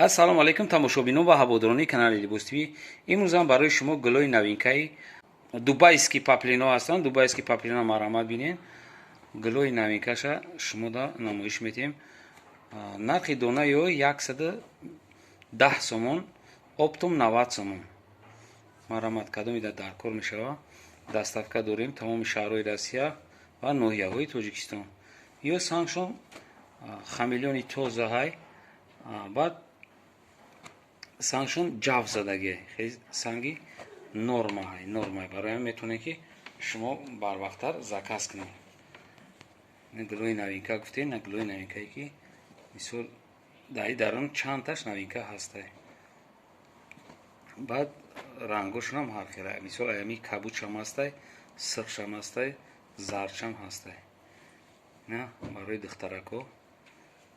Ассалому алайкум, тамошобинон ва ҳаводорони канали Либос ТВ. Имрӯзам барои шумо гулои новинкаи дубайский паплино ҳастанд. Дубайский паплино, марҳамат, бинед, гулои новинкаша шумода намоиш метиҳем. Нархи донаи ё 110 сомон, оптом 90 сомон. Марҳамат, кадомида даркор мешава, доставка дорем тамоми шаҳрҳои Россия ва ноҳияҳои Тоҷикистон. Ё сангшон хамелеони тозаҳай, баъд сангшон ҷав задагӣ, санги нормаҳай, нормай. Барои ҳамин метавонед, ки шумо барвақттар заказ кунед. Гулои новинка гуфтем, на гулои новинкае, ки мисол дар дарун чандташ новинка ҳастай. Баъд рангошонам ҳархела, мисол аями кабудшам ҳастай, сирхшам ҳастай, зардшам ҳастай. На барои духтарако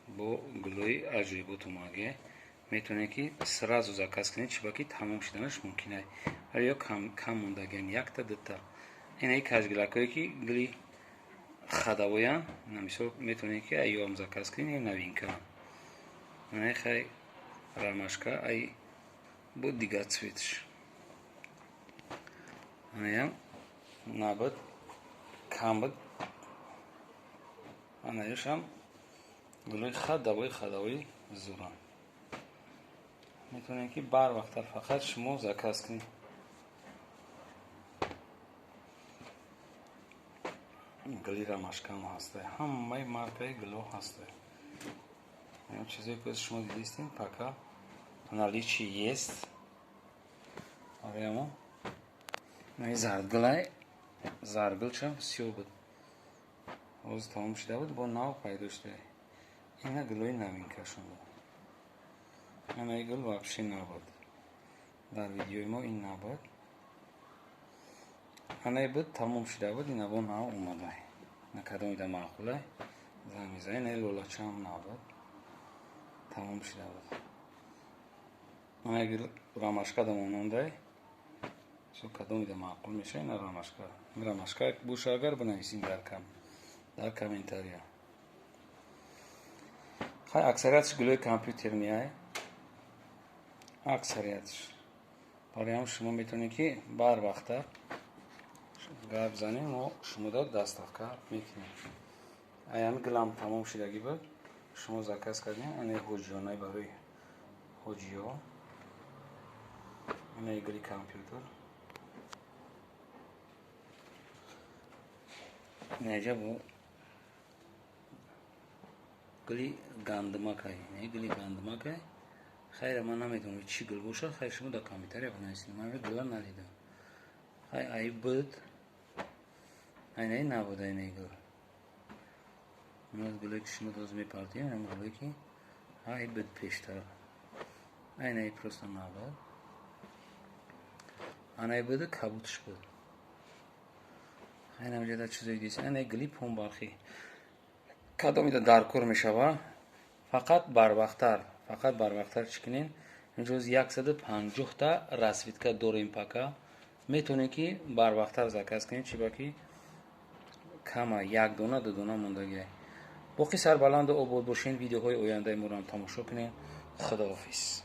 бо гулои аҷоибот омаге, метавонед, ки сразу заказ кунед, чиба ки тамом шуданаш мумкин ай. Вале ё кам мондагиан, якта, дута. Инаи кажгилакое, ки гули хадавоян, мисол метавонед, ки айёам заказ кунед, новинка. Инаи хай ромашка ай бо дигар цветш. Анаям набуд, кам буд. Анаёшам гулои хадавои хадавои зуран. Метавонед, ки барвақттар фақат шумо заказ кунед. Гули ромашкаам ҳастай, ҳамаи маркаи гуло ҳастай. Чизое ки шумо дидистем, пока наличии есть. Барои наи зардгулай, зардгулчам сиёҳ буд, ҳозир тамом шуда буд, бо нав пайдо шуда. Ина гулои новинкашон буд. Анаи гул вообще набуд дар видеои мо, ин набуд. Анаи буд, тамом шуда буд, ина бо нав омадай. На кадомида маъқулай, занг мезанед. Инаи лолачаам набуд, тамом шуда буд. Анаи гул ромашка да монандай. Со кадомида маъқул меша, ина ромашка. Ромашка боша агар, бинависин дар комментария. Хай, аксариятш гулои компютерный ай, аксариятш. Барои ҳам шумо метавонед, ки барвақта гап занем, мо шумода доставка мекунем. Аями гулам тамом шудагӣ буд, шумо заказ кардем. Анаи ҳоҷиёнай, барои ҳоҷиё. Анаи гули компютер инаҷа бо гули гандумакай, гули гандумакай. Хайра, ман намедонам, чӣ гул бошад. Хайр, шумо дар комментария бинависед, ман гула надидам. Хай, ай буд, айнаи набуд, айнаи гул. Гуле, ки шумо доз мепартием, ам гуле, ки ай буд пештар, айнаи просто набуд. Анаи буду, кабудш буд. Айнамҷада чизое дис, айнаи гули помбархӣ. Кадомида даркор мешава, фақат барвақттар, фақат барвақттар чӣ кунед. Инҷоз 150-та расцветка дорем пока. Метавонед, ки барвақттар заказ кунед, чиба ки кама, як дона, ду дона мондагиай. Боқӣ сарбаланду обод бошед, видеоҳои ояндаи моро ҳам тамошо кунед. Худоҳофиз.